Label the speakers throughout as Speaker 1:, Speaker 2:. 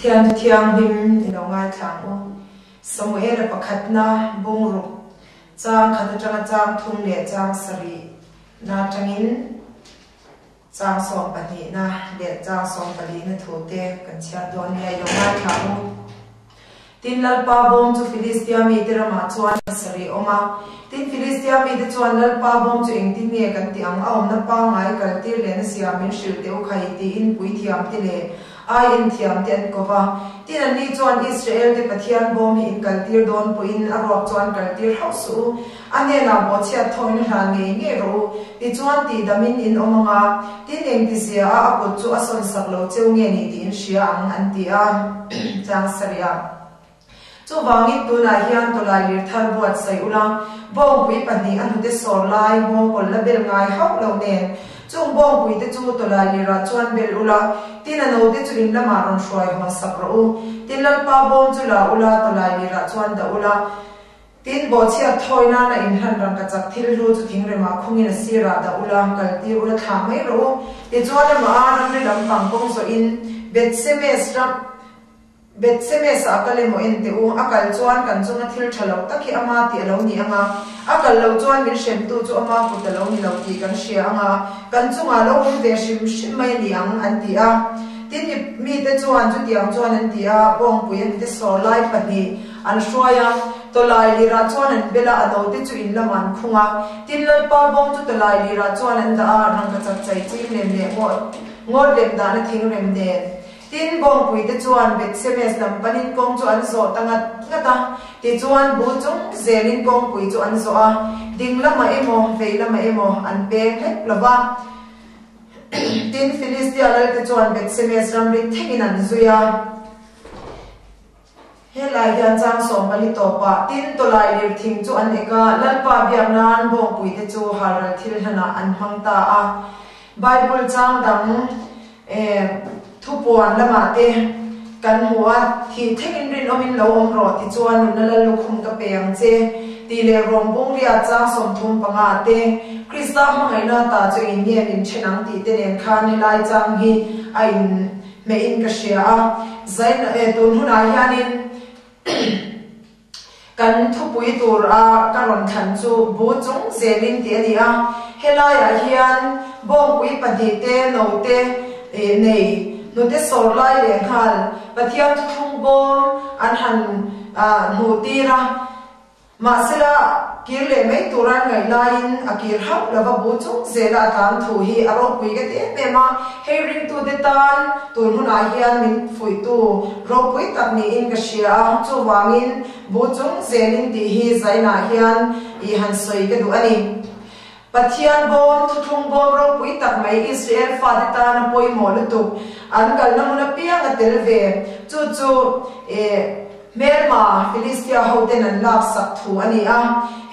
Speaker 1: Thian thu thianghlim i lo ngaithla ang u. Samuela pakhatna bungruk chang khat atanga chang thum leh chang sarih na atangin chang sawmpahnihna leh chang sawmpalihna thu te kan chhiat dawn nia i lo ngaithla ang u. Tin, Lalpa bawm chu Filistia mite ramah chuan sarih a awm a. Tin, Filistia mite chuan, Lalpa bawm chu engtin nge kan tih ang? A awmna pangngai kaltir leh na siam min hrilh teh u khai, tiin puithiamte leh ai enthiamte an ko va. Tin, anni chuan, Israelte Pathian bawm hi in kaltir dawn pawhin a ruak chuan kaltir hauh suh u. A hnenah bawhchhiat thawhin a hlan ngei ngei rawh u. Tichuan, tihdamin in awm ang a, tin engtizia a a kut chu a sawn sak lo cheu nge ni tih in hria ang, an ti a. Chang sarih a. Chuvangin tunah hian tawlai lir thar buatsaih ula, bawngpui pahnih a hnute sawr lai nghawngkawl la bel ngai hauh lo nen, chung bawngpui te chu tawlai lirah chuan bel ula, tin a note chu in lamah rawn hruai hawn sak rawh u. Tin Lalpa bawm chu la ula, tawlai lirah chuan dah ula. Tin, bawhchhiat thawi nana inhlan rangka chak thil hlu chu thingremah khungin a sirah dah ula, kaltir ula thlah mai rawh u. Tichuan amah a ramri lampang kawng zawhin Bethsemes ram Bethsemes ah kal emaw en teh u, a kal chuan kan chunga thil tha lo tak hi ama tih a lo ni ang a, a kal lo chuan min hremtu chu ama kut a lo ni lo tih kan hria ang a, kan chungah lo awm ve hrim hrim mai a ni ang, an ti a. Tin, mite chuan chutiang chuan an ti a, bawngpui an ti sawr lai pahnih, An hruai a, tawlai lirah chuan an bel a, a note chu in lamah an khung a. Tin, Lalpa bawng chu tawlai lirah chuan an dah a, rangka chak chai chim lem leh ngawt ngawt lem dahna thing rem nen. Tin, bawngpuite chuan Bethsemes lam panin kawng chu an zawh ta ngat ngat a, tichuan bu chung zelin kawngpui chu an zawh a, ding lamah emaw, vei lamah emaw an peng hlek lo va. Tin, Filistia lalte chuan Bethsemes ramri thengin an zui a. Helai hian chang 14 tawpah tin tawlai lir thing chu an ek a, Lalpa biak nan bawngpuite chu halral thil hlanah an hmang ta a. Bible chang dang thupuan lamah te kan hmu a, Thih thengin rinawmin lo awm rawh tichuan nunna lal lukhum ka pe ang che tih leh Rom bungria chang 35 ah te Krista hmangaihna ta chu engin nge min then ang tih te nen khan helai chang hi a in Hmeihin ka hria a, Zain e tun hunah hianin kan thupui tur a ka rawn thlan chu bu chung zelin tih a ni a, helaiah hian bawngpui pahnih te note nei hnute sawr lai leh nghal Pathian thuthlung bawm an han hmuh tir a. Mahsela, kir leh mai tur an ngaih laiin a kir hauh lova bu chung zela a tlan thu hi a ropui ka ti em em a, hei ringtute tan tun hunah hian min fuihtu ropui tak niin ka hria a, chuvangin bu chung zelin tih hi zainah hian i han sawi ka duh a ni. Pathian bawm, thuthlung bawm ropui tak mai Israel fate tana pawimawh lutuk an kalna hmun apiang a tel ve, chu chu e. Hmelma, Filistia hoten an laksak thu a ni a.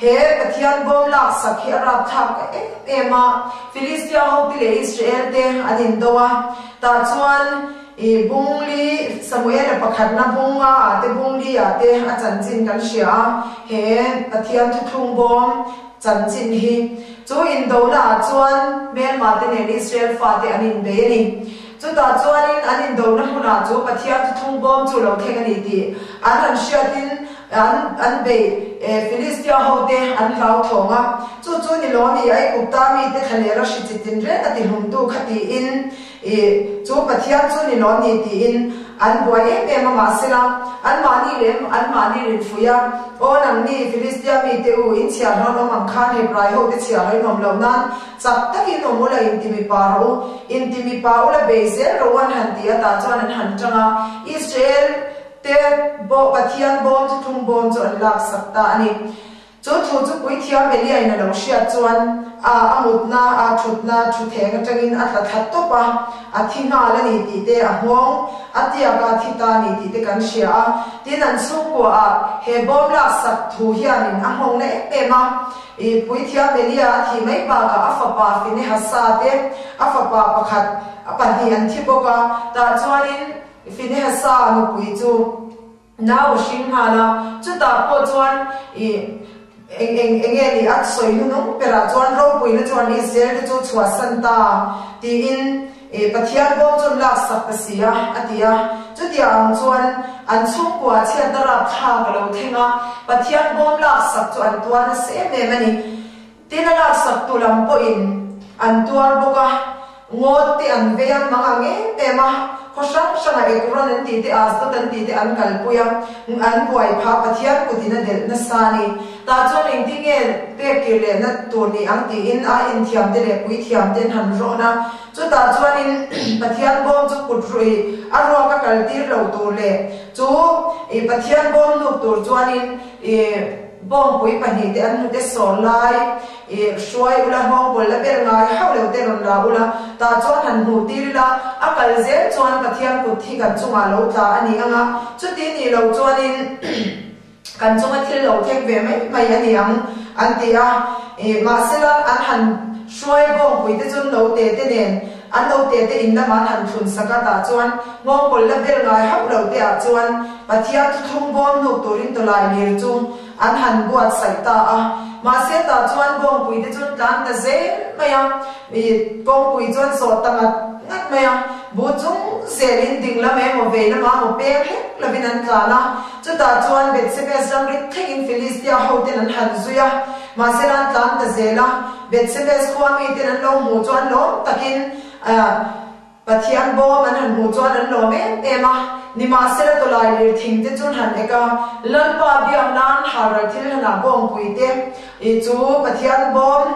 Speaker 1: He Pathian bawm laksak hi a rapthlak ka em em a. Filistia hote leh Israel te an indo a. Tah chuan i bungli, Samuela pakhatna bunga ah te bungli ah te a chanchin kan hria a. He Pathian thuthlung bawm chanchin hi chu indona ah chuan hmelma te nen Israel fate an inbei a ni. Chutah chuanin an indona hmunah chu Pathian thuthlung bawm chu lo thleng a ni tih an han hriatin an an bei e, Filistia hote an hlauthawng a. Chu chu ni lo ni, Aigupta mite thlalera hri chi tinreng a tihlumtu kha tiin i chu Pathian chu ni lo ni tiin an buai em em a, mahsela anmahni leh anmahni rinfuih a, Aw nangni Filistia mite u, in chhiahhlawh an awm ang khan Hebrai hote chhiahhlawh in awm loh nan Chak takin awm ula intimi pa rawh u, intimi pa ula bei zel rawh u an han ti a, tah chuan an han tang a, Israel te bawh Pathian bawm thuthlung bawm chu an laksak ta a ni. Chu thu chu Puithiam Eliain a lo hriat chuan a a mutna, a thutna thutheng atangin a tla thla tawp a, a thi nghal a ni tih te a nghawng a tiak a, a thi ta a ni tih te kan hria a. Tin, an chhungkua ah he bawm laksak thu hianin a nghawng na em em a. I puithiam Elia a thih mai bakah a fapa Finehasa te, a fapa pakhat, a pahnih an thi bawk a. Tah chuanin Finehasa nupui chu nau a hring nghal a. Chutah pawh chuan i eng eng eng nge ni a sawi hnunung berah chuan ropuina chuan Israel te chu chhuahsan ta tiin. Pathian bawm chu an laksak ta si a, a ti a. Chutiang ang chuan an chhungkua chhiatna rapthlak a lo thleng a, Pathian bawm laksak chu an tuar nasa em em a ni. Tin, a laksaktu lam pawhin an tuar bawk a, ngawt te an vei a, mang ang em em a, khaw hrang hrangah Ekron an tih te, Asdod an tih te an kalpui a, an buai phah Pathian kutin a delh nasa a ni. Tah chuan engtin nge pek kir lehna tur ni ang tiin a inthiam te leh puithiam te an han rawn a, chutah chuanin Pathian bawm chu kut ruih a ruak a kaltir lo tur leh chu Pathian bawm hnuk tur chuanin ih Bawngpui pahnihte an hnute sawr lai i hruai ula, nghawngkawl la ber ngai hauh lo te rawn la ula, tah chuan han hmuh tir ila, a kal zel chuan Pathian kut hi kan chungah lo tla a ni ang a, chuti nih lo chuanin kan chunga thil lo thleng ve mai mai a ni ang an ti a. Mahsela an han hruai bawngpui te chu note te nen an note te in lamah an han thlun sak a, tah chuan nghawngkawl la ber ngai hauh lo te ah chuan Pathian thuthlung bawm hnuk turin tawlai lir chu an han buatsaih ta a. Mahse tah chuan bawngpui te chu an tlan ta zel mai a, kawngpui chu an zawh ta ngat ngat mai a, bu chung zelin ding lam emaw vei lamah emaw peng hlek lovin an tlan a. Chutah chuan Bethsemes ramri thlengin Filistia hoten an han zui a, mahse an tlan ta zel a. Bethsemes khua miten an lo hmuh chuan lawm takin Pathian bawm an han hmuh chuan an lawm em em a, nimahsela tawlai lir thing te chu an han ek a, Lalpa biak nan halral thil hlanah bawngpui te i chu Pathian bawm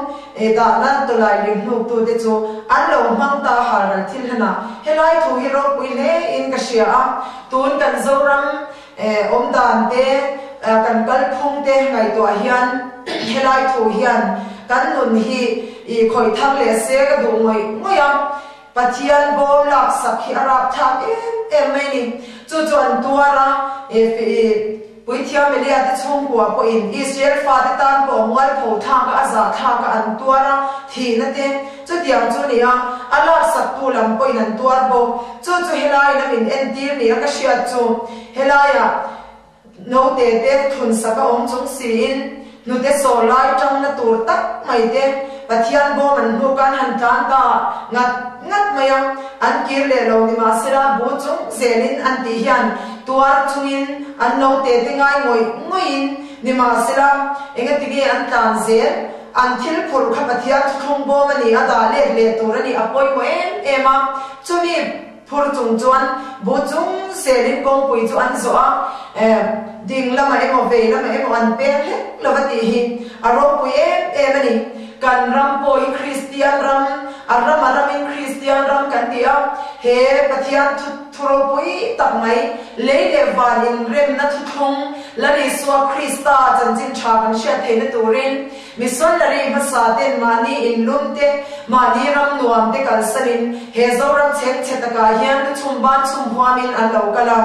Speaker 1: dahna tawlai lir hnuktu te chu an lo hmang ta halral thil hlanah. Helai thu hi ropui hle in ka hria a, tun kan Zoram awmdan te kan kalphung te ngaihtuah hian helai thu hian kan nun hi i khawih thar leh se ka duh ngawih ngawih a. Pathian bawm laksak hi a rapthlak em em mai ni. Chu chu an tuar a, Puithiam Elia te chhungkua pawhin Israel fate tan pawh mualpho thlak a, a zah thlak a, an tuar a, thihna te chutiang chu ni a, a laksaktu lam pawhin an tuar bawk. Chu chu helai lamin entir ni a ka hriat chu helaiah Naute te thun sak a awm chung siin hnute sawr lai tangna tur tak mai te Pathian bawm an hnuk an han tlan ta ngat ngat mai a, an kir leh lo ni mahsela bu chung zelin an tih hian tuar chungin an naute te ngai ngawih ngawihin nimahsela engatinge an tlan zel an thil phurh kha Pathian thuthlung bawm a ni a dah let leh tur a ni a pawimawh em em a chumi Phur chung chuan bu chung selin kawngpui chu an zawh a, ding lamah emaw vei lamah emaw an peng hlek lo va tih hi a ropui em em a ni. Kan ram pawh hi Kristian ram, a ram a ramin Kristian ram kan ti a, he Pathian thu thu ropui tak mai, lei leh van inremna thuthlung Lal Isua Krista chanchin tha kan hriat theihna turin, Missionary hmasa ten mahni inlum te, mahni ram nuam te kalsanin he Zoram chheng chhe takah hian lu chhum ban chhum huamin an lo kal a.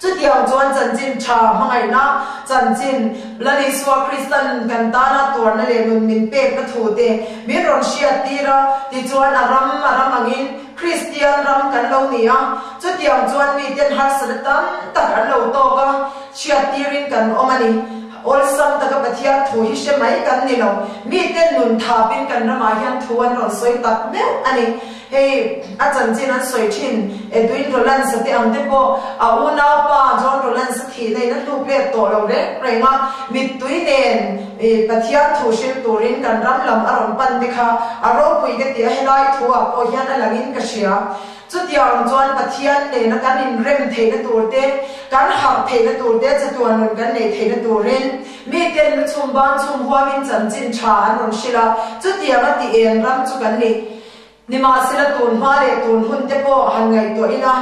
Speaker 1: Chutiang chuan chanchin tha hmangaihna chanchin Lal Isua Kristan kan tana tuarna leh nun min pekna thu te min rawn hriat tir a, tichuan a ram a ram angin Kristian ram kan lo ni a. Chutiang chuan miten harsatna tam tak an lo tawk a, hriat tirin kan awm a ni. Awlsam taka Pathian thu hi hre mai kan ni lo. Mite nun thapin kan ramah hian thu an rawn sawi tak meuh a ni. Hei a chanchin an sawi thin Edwin Rollins-a te ang te pawh a unaupa John Rollins-a thihna in a hnuk let tawh lo reng reng a, mittui nen Pathian thu hril turin kan ram lam a rawn pan te kha a ropui ka ti a, helai thu ah pawh hian a langin ka hria. Chutiang chuan Pathian nena kan inrem theihna tur te, kan harh theihna tur te, chatuan nun kan neih theihna turin miten lu chhum ban chhum huamin chanchin tha an rawn hrilh a, chutiang a ti en ram chu kan ni. Nimahsela tun hma leh tun hun te pawh han ngaihtuah ila,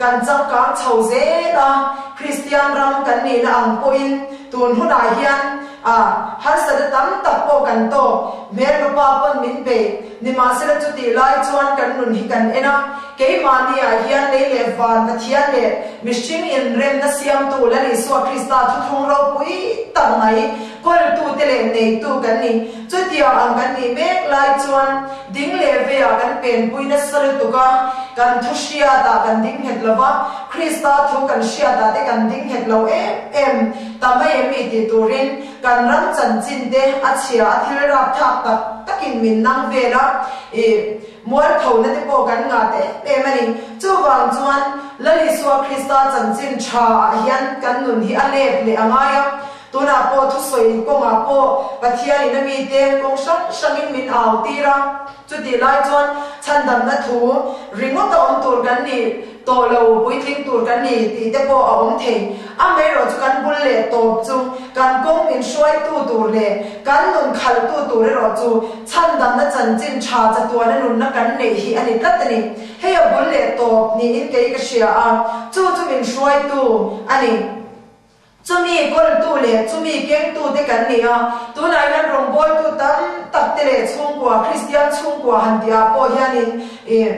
Speaker 1: kan changkang chho zel a, Kristian ram kan nihna ang pawhin tun hunah hian a harsatna tam tak pawh kan tawk, hmelma pa pawn min bei. Nimahsela chutih lai chuan kan nun hi kan en a, keimahni ah hian lei leh van Pathian leh mihring inremna siamtu Lal Isua Krista thuthlung ropui tak mai kawltute leh neitu kan ni. Chutiang ang kan nih mek lai chuan ding leh veiah kan penpui nasa lutuk a, kan thu hriatah kan ding nghet lo va, Krista thu kan hriatah te kan ding nghet lo em em ta mai em mi tih turin kan ram chanchin te a chhia a thil rapthlak tak takin. takin min nang vel a, ih mualphona te pawh kan ngah ta em em a ni. Chuvang chuan Lal Isua Krista chanchin tha ah hian kan nun hi a let leh a ngai a, tunah pawh thusawi kawngah pawh Pathianin a mite kawng hrang hrangin min au tir a. Chutih lai chuan chhandamna thu ringawt a awm tur kan ni tawh lo, puitling tur kan ni tih te pawh a awm thei. Amaherawh chu kan bul leh tawp chu kan kawng min hruaitu tur leh kan nun khalhtu tur erawh chu chhandamna chanchin tha chatuana nunna kan neih hi a ni tlat a ni. Hei a bul leh tawp niin kei ka hria a, chu chu min hruaitu a ni. Chumi kawltu leh chumi kengtute kan ni a, tunah hian rawngbawltu tam tak te leh chhungkua, Kristian chhungkua han tihah pawh hianin ih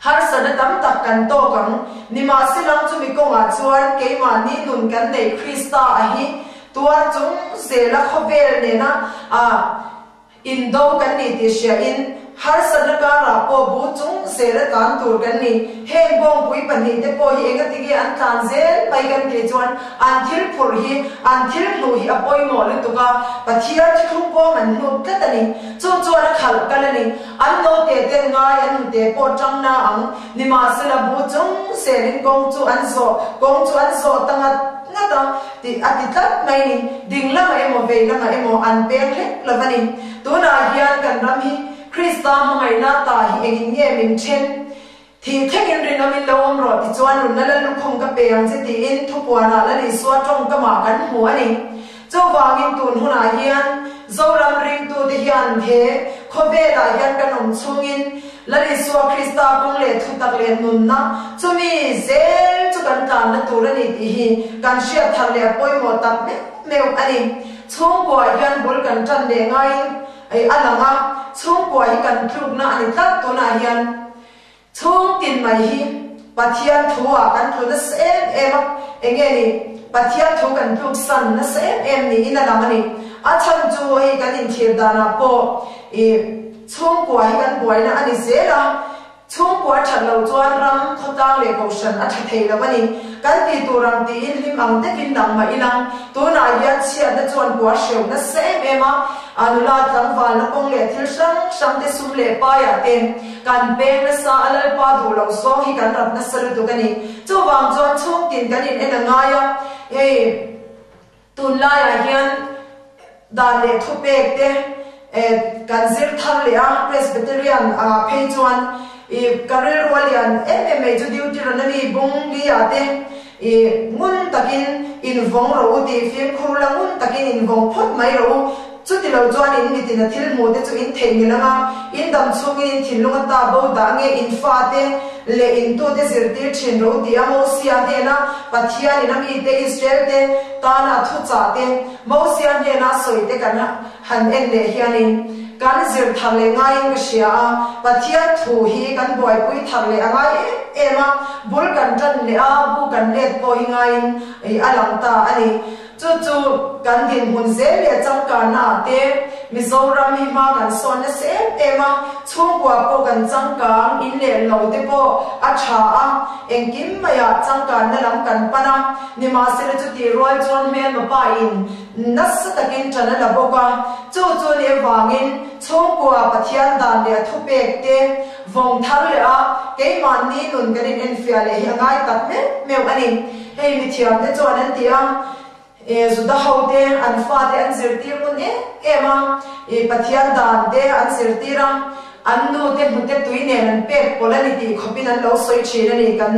Speaker 1: harsatna tam tak kan tawk ang. Nimahselang chumi kawngah chuan keimahni nun kan neih Krista a hi tuar chung zela khawvel nena ah Indo kan ni tih hriain harsatna karah pawh bu chung zel a tlan tur kan ni. Heng bawngpui pahnihte pawh hi engatinge an tlan zel mai kan tih chuan an thil phurh hi, an thil hmuh hi a pawimawh lutuk a, Pathian thuthlung pawm an hnuk tlat a ni. Chu chuan a khalh kal a ni. An note ten ngai an hnute pawh tang na ang. Nimahsela bu chung zelin kawng chu an zawh, kawng chu an zawh ta ngat ngat a. Tih a ti tlat mai ni. Ding lamah emaw vei lamah emaw an peng hlek lo a ni. Tunah hian kan ram hi Krista hmangaihna ta hi engin nge min then? Thih thlengin rinawmin lo awm rawh tichuan nunna la lukhum ka pe ang che tiin thupuanah Lal Isua tawngkamah kan hmu a ni. Chuvangin tun hunah hian Zoram ringtute hian he khawvelah hian kan awm chhungin Lal Isua Krista kawng leh thutak leh nunna chumi zel chu kan tlanna tur a ni tih hi kan hriat thar leh a pawimawh tak meuh meuh a ni. Chhungkua hian bul kan tan leh ngaiin a lang a, chhungkua hi kan tlukna a ni tlat tunah hian. Chhung tin mai hi Pathian thu ah kan tlu nasa em em a, enge ni Pathian thu kan tluk san nasa em em niin a lang a ni. A chhan chu hei kan inthlir danah pawh ih chhungkua hi kan buaina a ni zel a, chhungkua that loh chuan ram, khawtlang leh kohhran a tha thei lo a ni. Kan tih tur ang tiin hlim ang takin lang mah ilang, tunah hian chhiatna chuan kua hreuh nasa em em a, a nula tlangvalna kawng leh thil hrang hrang te sum leh paiah te kan peng nasa a, Lalpa duh loh zawng hi kan rap nasa lutuk a ni. Chuvang chuan chhungtin kan in en a ngai a, hei tunlaiah hian dan leh thupek te kan zir thar leh a, Presbyterian ah phei chuan ih ka rilru a lian em em mai chu duty run a mi bung li ah te ih ngun takin in vawng rawh u tih fimkhur la ngun takin in vawng phawt mai rawh u. Chuti lo chuan in mitin a thil hmuh te chu in theih ngil anga, in dam chhungin in thinlung ata bo dah nge in fate leh in tute zirtir thin ro ti a Mosia hnena Pathian in a mite Israel te tana a thuchah te Mosia hnena a sawi te kan han en leh hianin kan zir thar leh ngaiin ka hria a, Pathian thu hi kan buaipui thar leh a ngai em em a, bul kan tan leh a, bu kan let pawh hi ngaiin a lang ta a ni. Chu chu kan dinhmun zel leh changkanna ah te Mizoram hi hma kan sawn nasa em em a, chhungkua pawh kan changkang, in leh lo te pawh a tha a, engkim maiah changkanna lam kan pan a, nimahsela chutih rual chuan hmelma pa in nasa takin tan a la bawk a, chu chu ni avangin chhungkua Pathian dan leh a thupek te vawng thar leh a, keimahni nun kan in enfiah leh hi a ngai tak meuh meuh a ni. Hei mithiam te chuan an ti a, e Juda ho te an fate an zirtir ngun em em a, e Pathian dan te an zirtir a, an nu te hnute tui nen an pek pawlh a ni tih khawpin an lo sawi thin a ni, kan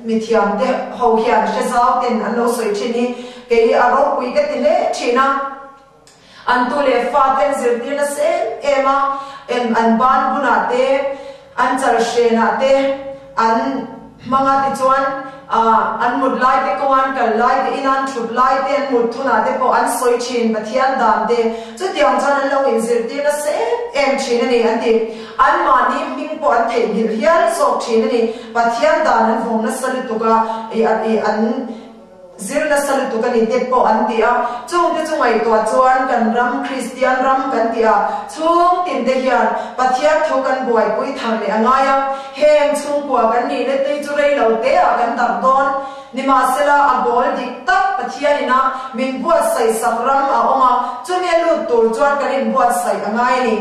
Speaker 1: mithiam te ho hian hre zau ten an lo sawi thin hi kei a ropui ka ti hle thin a. An tu leh fate an zirtir nasa em em a, en an ban bunah te, an chal hrenah te an hmang a, tichuan an mut lai te kawnga an kal lai te, ina an thut lai te, an mut thunah te pawh an sawi thin Pathian dan te, chutiang chuan an lo inzirtir nasa em em thin a ni an ti. Anmahni hming pawh an theihnghilh hial zawk thin a ni. Pathian dan an vawng nasa lutuk a, an. Zir nasa lutuk a ni te pawh an ti a, chungte chu ngaihtuah chuan kan ram Kristian ram kan ti a, chhung tin te hian Pathian thu kan buaipui thar leh a ngai a, heng chhungkua kan nihna te chu rei lo te ah kan darh dawn. Nimahsela a goal dik tak Pathian ina min buatsaih sak ram a awm a, chumi a lut tur chuan kan inbuatsaih a ngai a ni.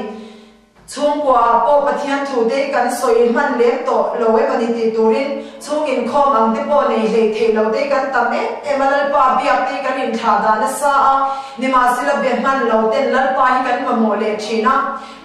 Speaker 1: Chhungkua ah pawh Pathian thu te hi kan sawi hman lem tawh lo em a ni tih turin chhung inkhawm ang te pawh nei hlei thei lo te hi kan tam em em a, Lalpa biak te hi kan inthlah dah nasa a, nimahsela be hman lo ten Lalpa hi kan mamawh leh thin a,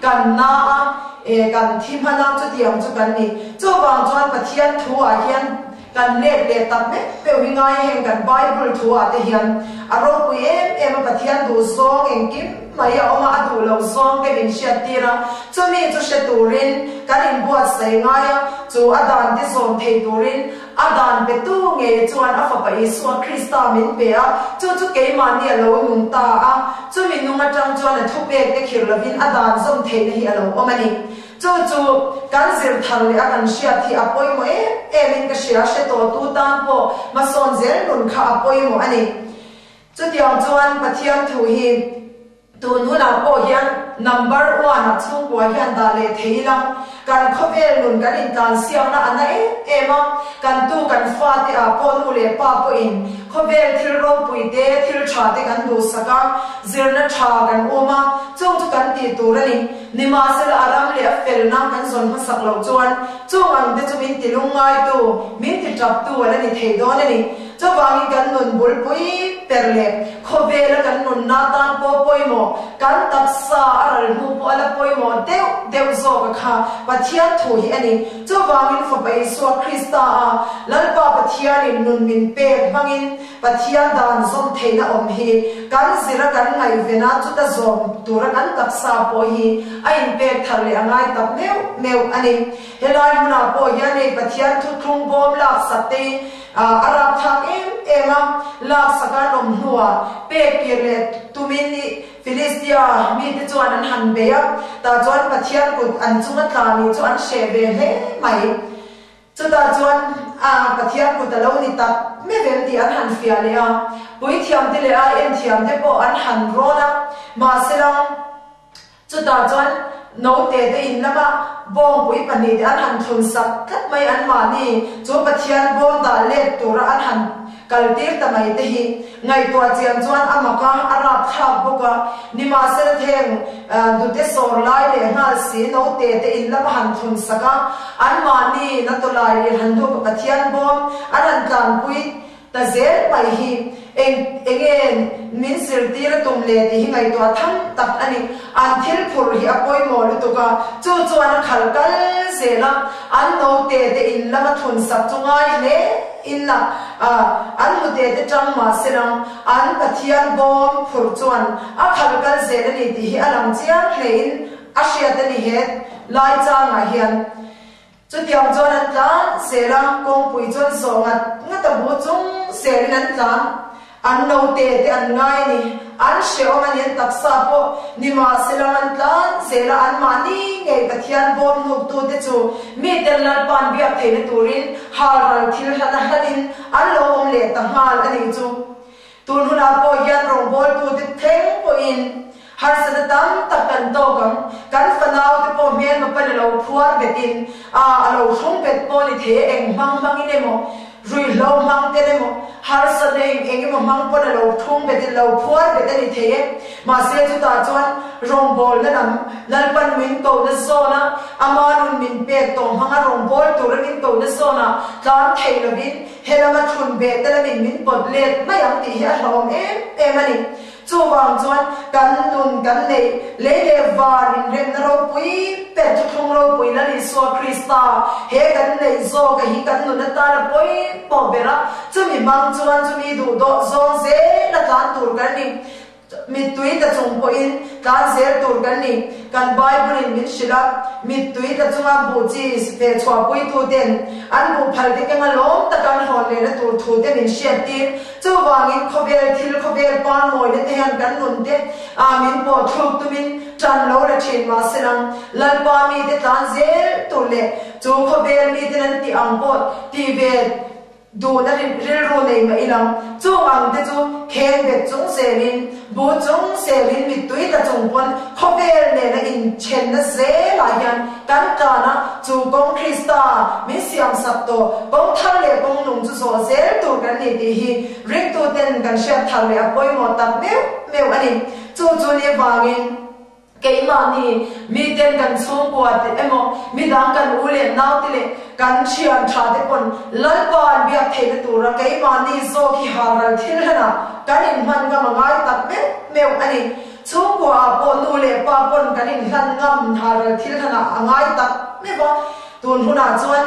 Speaker 1: kan na a, e kan thi hman a, chutiang chu kan ni. Chuvang chuan Pathian thu ah hian kan let leh tak meuh meuh hi ngai heng kan Bible thu ah te hian a ropui em em a Pathian duh zawng engkim mai a awm a, a duh loh zawng te min hriat tir a, chumi chu hre turin kan inbuatsaih ngai a, chu a dan te zawm thei turin a dan pe tu ngei chuan a fapa Isua Krista min pe a, chu chu keimahni a lo nung ta a, chumi nung atang chuan a thupek te khirh lovin a dan zawm theihna hi a lo awm a ni. Chu chu kan zir thar leh a kan hriat hi a pawimawh em em in ka hria, hre tawh tu tan pawh hmasawn zel nun kha a pawimawh a ni. Chutiang chuan Pathian thu hi tun hunah pawh hian number one ah chhungkua hian dah leh thei ila, kan khawvel nun kan intlansiakna a na em em a, kan tu kan fate ah pawh nu leh pa pawhin khawvel thil ropui te, thil tha te kan duhsak a, zirna tha kan um a, chung chu kan tih tur a ni. Nimahsela a ram leh a felna kan zawn hmasak loh chuan chung ang te chu min ti lungngaitu, min ti taptu a la ni thei dawn a ni. Chuvangin kan nun bulpui per leh khawvela kan nunna tan pawh pawimawh, kan taksa a ral hnu pawh a la pawimawh deuh deuh zawk a kha Pathian thu hi a ni. Chuvangin Fapa Isua Krista a Lalpa Pathianin nun min pek hmangin Pathian dan zawm theihna awm hi kan zira kan ngaihven a, chuta zawm tura kan taksa pawh hi a inpek thar leh a ngai tak meuh meuh a ni. Helai hmunah pawh hian hei Pathian thuthlung bawm laksak te hi a rapthlak em em a, laksak an awm hnuah pek kir leh tumin i Filistia mite chuan an han bei a, tah chuan Pathian kut an chunga tla nih chu an hreh ve hle mai. Chutah chuan a Pathian kut a lo ni tak meuh em tih an han fiah leh a, puithiamte leh ai enthiamte pawh an han rawn a, mahsela chutah chuan note te in lama bawngpui pahnihte an han thlun sak tlat mai anmahni chu Pathian bawm dah let tura an han Kal tir ta mai te hi ngaihtuah chian chuan a mak a, a rapthlak bawk a. Nimahsela theng dute sawr lai leh nghal si note te in lama han thlun sak a, anmahni na tawlai leh han duka Pathian bawm an han tlanpui ta zel mai hi eng enge min zirtir a tum le tih hi ngaihtuah tham tak a ni. An thil phurh hi a pawimawh lutuk a, chu chuan a khal kal zel a, an note te in lama thlun sak chu ngai hle. In la a, an hnute te tang mah se lang, an Pathian bawm phurh chuan a khal kal zel a ni tih hi a lang chiang hle in a hriat a ni he lai changah hian. Chutiang chuan an tlan zel a, kawngpui chuan zawh ngat ngat a bu chung zel in an tlan. An note te an ngai a ni. An hrehawm a ni, an taksa pawh nimahsela an tlan zel a, anmahni ngei Pathian bawm hnuktute chu miten Lalpa'n biak theihna turin halral thil hlan a hlanin an lo awm leh ta nghal a nih chu. Tun hunah pawh hian rawngbawltute thleng pawhin harsatna tam tak kan tawk ang. Kan fanaute pawh hmelma pan a lo phuar betin, a a lo thlung bet pawh ni thei a, eng hmang hmangin emaw, Ruihhlo hmang ten emaw, harsatna eng eng emaw hmang pawn a lo thung bet in lo phuar bet a ni thei e. Mahse chutah chuan rawngbawlna lam Lalpan min kohna zawna ama nun min pek tawh hmanga rawngbâwl tura min kohna zawnah tlan thei lovin he lama thlun beh te lamin min pawt let mai ang tih hi a hlauhawm em em a ni. Chuvang chuan kan nun kan neih lei leh var inremna ropui ber thuthlung ropui Lal Isua Krista he kan neih zawka hi kan nun atana pawimawh ber a, chumi hmang chuan chumi duh dawh zawng zela tlan tur kan ni. Mittui tla chung pawhin tlan zel tur kan ni. Kan Bible-in min hrilh a, mittui tla chunga buh chi ve chhuahpuituten an buh phal te kenga lawm taka an hawn lehna tur thute min hriattir. Chuvangin khawvel thil khawvel panmawina te hian kan nun te ah min pawh thluk tumin tan lo la thin mahse nang Lalpa mite tlan zel tur leh chu khawvel miten an tih ang pawh tih ve duhna rilru nei mah ilang chung ang te chu kheng bet chung zelin bu chung selin mittui tla chung pawn khawvel nena inthenna zelah hian Kan tana chu kawng Krista min siamsak tawh, kawng thar leh kawng nung chu zawh zel tur kan ni tih hi ringtuten kan hriat thar leh a pawimawh tak meuh meuh a ni. Chu chu ni vangin Keimahni miten kan chhungkua te emaw, midang kan u leh naute leh kan thian tha te pawn Lalpa an biak theihna tura keimahni zawk hi halral thil hlanah kan inhman ngam a ngai tak meuh meuh a ni. Chhungkua ah pawh nu leh pa pawn kan inhlan ngam halral thil hlanah a ngai tak meuh a, tun hunah chuan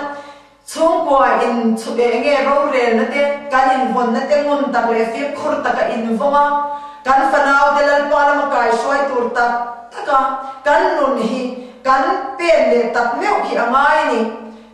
Speaker 1: Chhungkua in eng nge rorelna te, kan invawnna te ngun tak leh fimkhur taka invawng a, kan fanaute Lalpa lama kaihruai tur tak taka kan nun hi kan pen leh tak meuh hi a ngai a ni.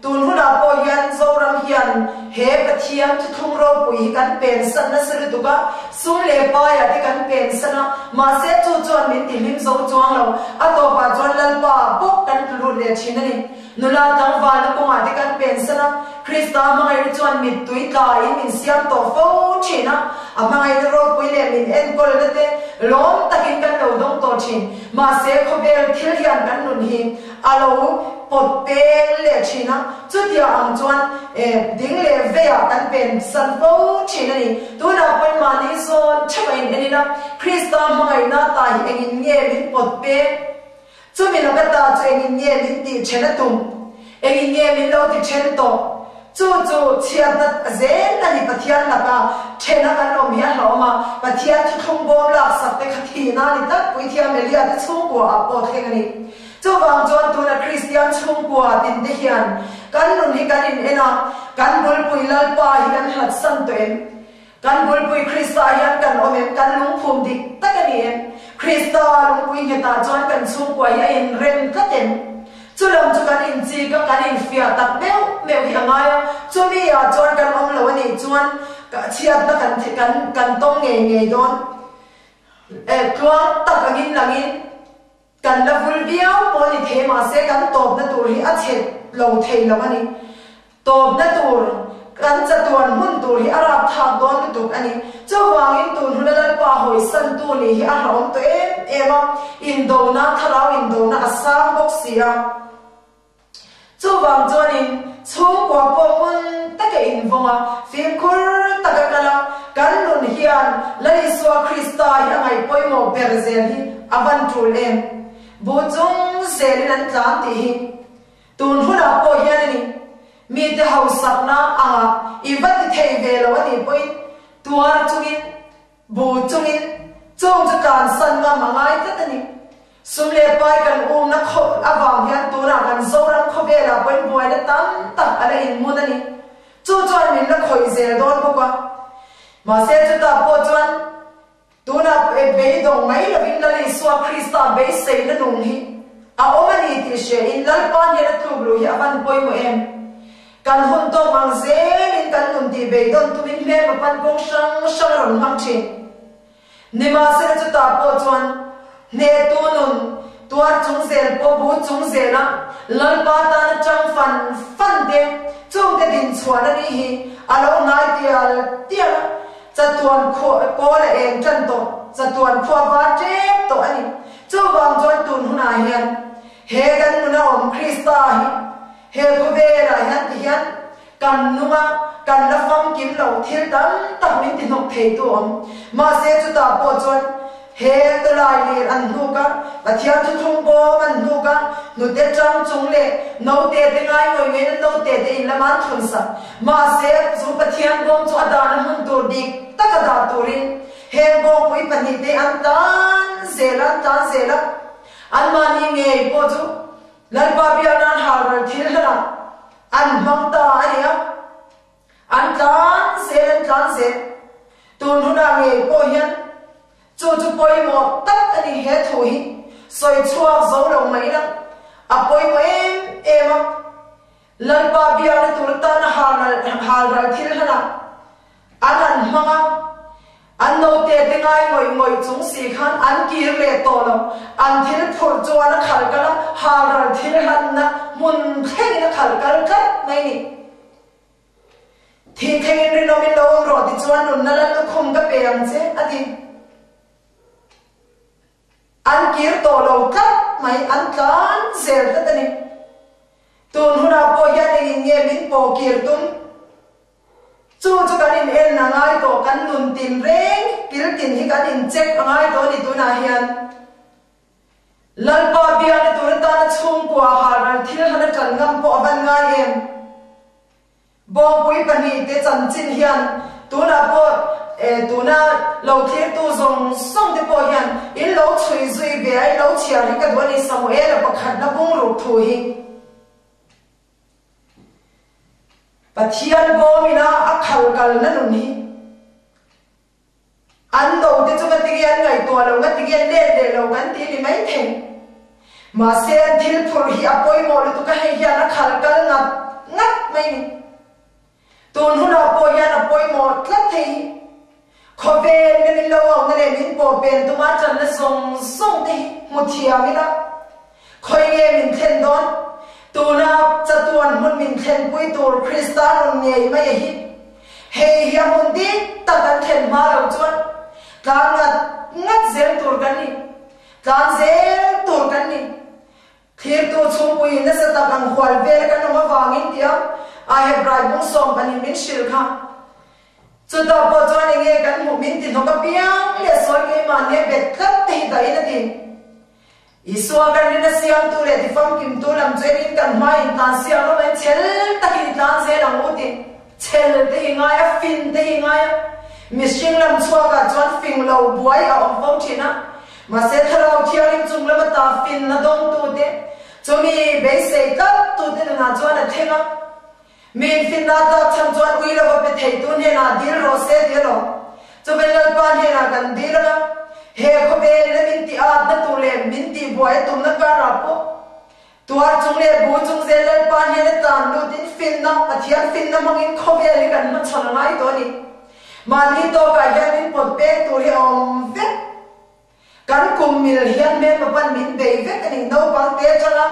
Speaker 1: Tun hunah pawh hian Zoram hian he Pathian thuthlung ropui hi kan pen san nasa lutuk a, sum leh paiah te kan pen san a, mahse chu chuan min tihlim zo chuang lo, a tawpah chuan Lalpa bawk kan tlu lut leh thin a ni. Nula tlangvalna kawngah te kan pensan a, Krista hmangaihna chuan mittui tlaiin min siam tawh fo thin a, a hmangaihna ropui leh min enkawlna te lawm takin kan lo dawng tawh thin. Mahse khawvel thil hian kan nun hi a lo pawt peng leh thin a, chutia ang chuan ding leh veiah kan pensan fo thin a ni. Tunah pawhin mahni zawn theuh a in en ila, Krista hmangaihna ta hi engin nge min pawt peng? Chumi laka ta chu engin nge min tih then a tum? Engin nge min lo ti then tawh? Chu chu chhiatna zel a ni Pathian laka thena kan awm hi a hlauhawm a, Pathian thuthlung bawm laksak te kha thihna a ni tlat Puithiam Elia te chhungkua ah pawh thleng a ni. Chuvang chuan tuna Kristian chhungkua tin te hian kan nun hi kan in en a, kan bulpui Lalpa hi kan hlatsan tawh em? Kan bulpui Krista hian kan awm em? Kan lungphum dik tak a ni em? Krista lungpui nghetah chuan kan chhungkua hi a inrem tlat em? Chu lam chu kan inchik a, kan infiah tak meuh meuh hi a ngai a, chumi ah chuan kan awm lo a nih chuan chhiatna kan kan kan tawng ngei ngei dawn. Tluang tak angin langin Kan la vul viau pawh ni thei mahse kan tawpna tur hi a chhe lo thei lo a ni. Tawpna tur, kan chatuan hmun tur hi a rapthlak dawn lutuk a ni. Chuvangin tun huna Lalpa hawisantu nih hi a hlauhawm tawh em em a, indona, thlarau indona a sang bawk si a. Chuvang chuanin chhungkua pawh hmun taka invawng a, fimkhur taka kal a, kan nun hian Lal Isua Krista hi a ngaih pawimawh ber zel hi a van tul em? Bu chung zelin an tlan tih hi tun hunah pawh hian a ni. Mite hausakna angah i va ti thei ve lo a nih pawhin tuar chungin Bu chungin chung chu tlansan ngam a ngai tlat a ni. Sum leh pai kan umna khawp avang hian tunah kan Zoram khawvelah pawhin buaina tam tak a la inmun a ni. Chu chuan min la khawih zel dawn bawk a. Mahse chutah pawh chuan tunah beidawng mai lovin Lal Isua Krista beiseina nung hi a awm a ni tih hriain Lalpa hnen a tluk luh hi a van pawimawh em? Kan hun tawk ang zelin kan nun tih beidawn tumin hmelma pan kawng hrang hrang a rawn hmang thin. Nimahsela chutah pawh chuan hnehtu nun tuar chung zel pawh bu chung zela Lalpa tana tang fan fan te chungte dinchhuahna ni hi a lo hnai tial tial a, chatuan kawl a eng tan tawh, chatuan khua var tep tawh a ni. Chuvang chuan tun hunah hian he kan nuna awm Krista hi He khawvelah hian ti hian kan nung a, kan la famkim lo, thil tam tak min ti hnawk thei tu awm. Mahse chutah pawh chuan he tawlai lir an hnuk a, Pathian thuthlung bawm an hnuk a, hnute tang chung leh note te ngai ngawih ngawih in note te in lama an thawn sak. Mahse chu Pathian bawm chu a dahna hmun tur dik taka dah turin heng bawngpui pahnihte an tan zel a, an tlan zel a, anmahni ngei pawh chu Lalpa biak nan halral thil hlanah an hmang ta a ni a, an tlan zel an tlan zel. Tun hunah ngei pawh hian chu chu pawimawh tak a ni he thu hi sawi chhuak zo lo mai la, a pawimawh em em a. Lalpa biakna tur tana halral thil hlanah an han hmang a, an note te ngai ngawih ngawih chung si khan an kir leh tawh lo. An thil phurh chuan a khal kal a, halral thil hlanna hmun thlengin a khal kal tlat mai ni. Thih thlengin rinawmin lo awm rawh tichuan nunna lal lukhum ka pe ang che, a ti. An kir tawh lo tlat mai, an tlan zel tlat a ni. Tun hunah pawh hian engin nge min pawh kir tum? Chu chu kan in en a ngai tawh, kan nun tin reng kil tin hi kan in check a ngai tawh a ni tunah hian. Lalpa biakna tur atana chhungkua halral thil han a ṭan ngam pawh a van ngai em? Bawngpui pahnihte chanchin hian tunah pawh tuna lo thlirtu zawng zawng te pawh hian in lo chhui zui ve a, in lo chhiar hi ka duh a ni, Samuela pakhatna bungruk thu hi. Pathian bawmina a khal kalna nun hi. An note chu ngatinge an ngaihtuah lo, ngatinge an let leh lo kan ti ni mai thei. Mahse an thil phurh hi a pawimawh lutuk a, hei hian a khal kal ngat ngat mai ni. Tun hunah pawh hian a pawimawh tlat thei hi. Khawvel na min lo auhna leh min pawh pen tuma tanna zawng zawng te hi hmu thiam ila. Khawi nge min thlen dawn? Tuna chatuan hmun min thlenpui tur Krista nun ngei mai a hi. Hei hi a hmun dik tak an thlen hma lo chuan tlan ngat ngat zel tur kan ni. Tlan zel tur kan ni. Thlirtu chhungpuiin nasa tak ang hual vel kan awm avangin tia a Hebrai bung sawmpanin min hrilh kha. Chutah pawh chuan enge kan hmuh min ti hnawk apiang leh sawi keimahni a bet tlat te hi dahin a ti. Isua kan rin a siamtu leh tifamkimtu lam chu enin kan hma in tlan siam rawh mai, chhel takin i tlan zel ang u ti. Chhel te hi ngai a, fin te hi ngai a. Mihring lam chhuakah chuan fing lo buai a awm fo thin a. Mahse Thlarau Thianghlim chung lama ta finna dawngtute, chumi beisei tlattute nunah chuan a thleng a. Min finna tlak chhan chuan ui lova pe theitu hnenah dil rawh se ti alawm. Chuvel Lalpa hnenah kan dil anga, he khawvelin a min tih atna tur leh min tih buai a tumna karah pawh tuar chung leh bu chung zel Lalpa hnena tlan lutin finna, Pathian finna hmangin khawvel hi kan hmachhawn a ngai tawh a ni. Mahni tawkah hian min pawt pek tur hi a awm vek. Kan kum mil hian hmelma pan min bei vek a ni. Naupang te atanga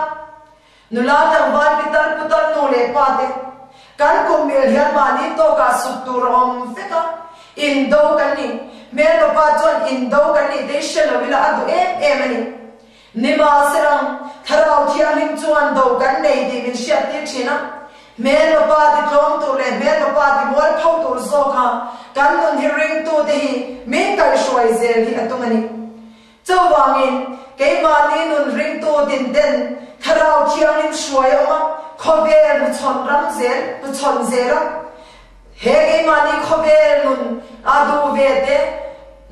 Speaker 1: nula tlangval pitar putar nu leh pa te kan kum mil hian mahni tawkah sut tur a awm vek a, indo kan ni. Hmelma pa chuan indo kan nih te hi hre lo ila a duh em em a ni. Nimahselang, Thlarau Thianghlim chuan do kan nei tih min hriattir thin a. Hmelma pa ti tlawm tur leh hmelma pa ti mual pho tur zawka kan nun hi ringtute hi min kaihhruai zel hi a tum a ni. Chuvangin, keimahni nun ringtu tin ten Thlarau Thianghlim hruai a awm a, khawvel hnuchhawn ram zel, hnuchhawn zel a. He keimahni khawvel nun a duh ve te,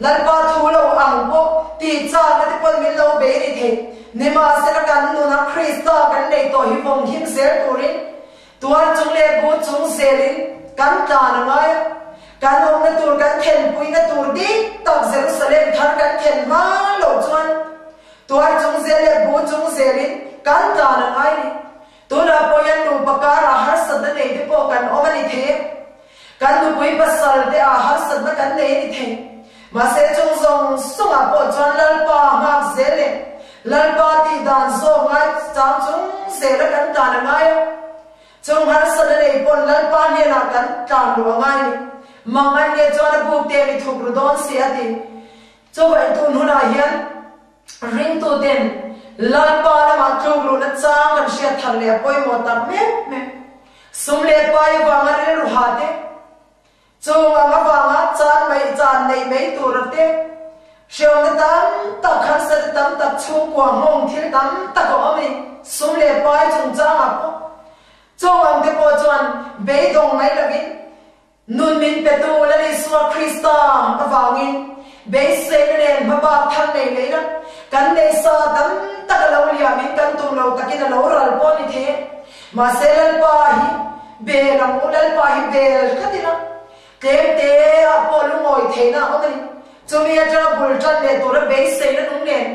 Speaker 1: Lalpa thu lo ang pawh tih chakna te pawn min lo bei ni thei. Nimahsela kan nuna Krista kan nei tawh hi vawng him zel turin tuar chung leh bu chung zelin kan tlan a ngai a. Kan awmna tur kan thenpuina tur dik tak Jerusalem thar kan then hma loh chuan tuar chung zel leh bu chung zelin kan tlan a ngai ni. Tunah pawh hian nupa karah harsatna nei te pawh kan awm a ni thei e. Kan nupui pasal te ah harsatna kan nei a ni thei. Mahse chung zawng zawngah pawh chuan Lalpa nghak zel leh Lalpa tih dan zawk ngai chang chung zela kan tlan a ngai a. Chung harsatna nei pawn Lalpa hnenah kan tlan luh a ngai a ni. Mang an nge chuan a buk te mi thuk ru dawn si a ti. Chuvai tun hunah hian Ringtuten Lalpa lamah tluk luhna chang kan hriat thar leh a pawimawh tak mek mek. Sum leh pai avanga rilru ha te, chung ang avanga chan mai chan nei mai tura te, hreawmna tam tak, harsatna tam tak, chhungkua nghawng thil tam tak a awm a ni. Sum leh pai chungchangah pawh chung ang te pawh chuan beidawng mai lovin, Nun min petu Lal Isua Krista avangin beiseina nen hmabak thar nei leh ila, kan neisa tam tak a lo liamin kan tum lo takin a lo ral pawh a ni thei e. Mahse Lalpa hi bel ang u, Lalpa hi bel tlat ila, tlem te ah pawh lungawi theihna a awm a ni. Chumi atanga bul tan leh tura beiseina nung nen